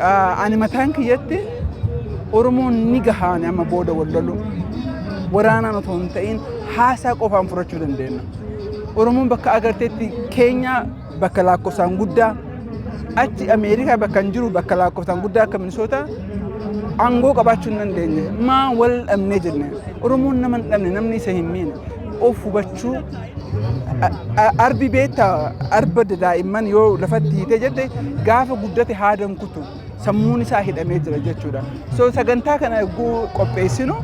Ani mataan kiyyatti Oromoon ni gahaane amma booda wal lolu. Waraanaan otoo hin ta'in haasaa qofaan furachuu dandeenya. Oromoon bakka agarteetti Keenya bakka lakkoofsaan guddaa, achi Ameerikaa bakka hin jiru, bakka lakkoofsaan guddaa akka Minisoota aangoo qabaachuu hin dandeenye. Maa wal dhabnee jenne? Oromoon nama hin dhabne, namni isa hin miine. Of hubachuu. Arbi beektaa, arba daa'imman yoo lafatti hiitee jette gaafa guddate haadan kutu, sammuun isaa hidhamee jira jechuudha. So sagantaa kana yogguu qopheessinu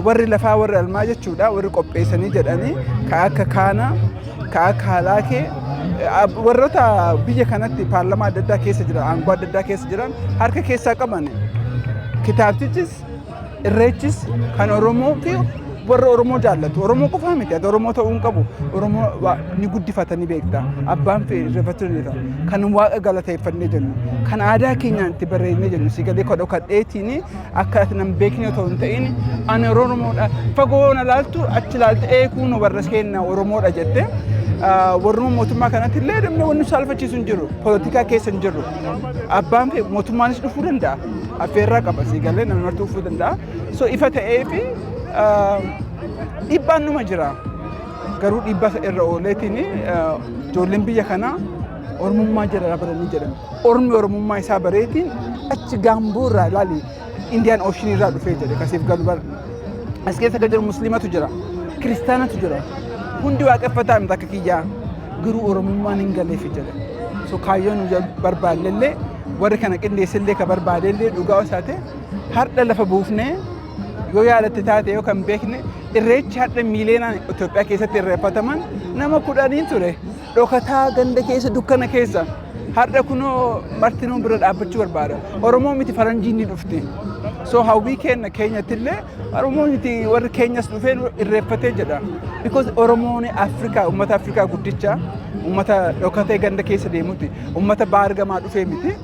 warri lafaa, warri almaa jechuudha, warri qopheessanii jedhanii ka akka kaana, ka akka halaakee, warroota biyya kanatti paarlamaa adda addaa keessa jiran, aangoo adda addaa keessa jiran harka keessaa qaban. Kitaabtichis irreechis kan Oromoo fi warra Oromoo jaallatu. Oromoo qofaa miti, ati Oromoo ta'uu hin qabu. Oromoo ni guddifatanii beekta. Abbaan fedhe irreeffachuu dandeetta. Kan Waaqa galateeffannee jennu, kan aadaa keenyaan itti barreennee jennu, si galee kadhokadheetiin akka ati nan beekne otoo hin ta'in ani Oromoodha. Fagoo na laaltu, achi laalte eekuun warra keenya Oromoodha jette. Warruma mootummaa kanatti illee namni wanni saalfachiisu hin jiru. Poolitikaa keessa hin jirru. Abbaan fedhe mootummaanis dhufuu danda'a. Affeerraa qaba, si galee namni martuu dhufuu danda'a. So ifa ta'ee fi dhiibbaan numa jira. Garuu dhiibbaa irra ooleetiin ijoolleen biyya kanaa Oromummaa jala baranii jedhan. Ormi Oromummaa isaa bareetiin achi Gaamboo irraa ilaali, Indian Ocean irraa dhufee jedhe kasiif galu bara. As keessa kan jiru Musliimatu jira. Kiristaanatu jira. Hundi waaqeffataa miti akka kiyyaa. Garuu Oromummaan hin galeefi jedhe. So kaayyoon nu barbaannellee, warri kana qindeessellee ka barbaadellee dhugaa isaate har'a lafa buufnee yoo yaadatte taate, yoo kan beekne, irreechi har'a miiliyoonaan Itoophiyaa keessatti irreeffataman nama 10n ture. Dhokataa ganda keessa, dukkana keessa. Har'a kunoo martinuu bira dhaabbachuu barbaada. Oromoo miti, faranjiin ni dhufti. So hawwii keenya keenyattillee Oromoo miti, warri keenyas dhufee irreeffatee jedha. Because Oromoon Afrikaa, uummata Afrikaa guddicha, uummata dhokatee ganda keessa deemuti. Uummata baargamaa dhufee miti.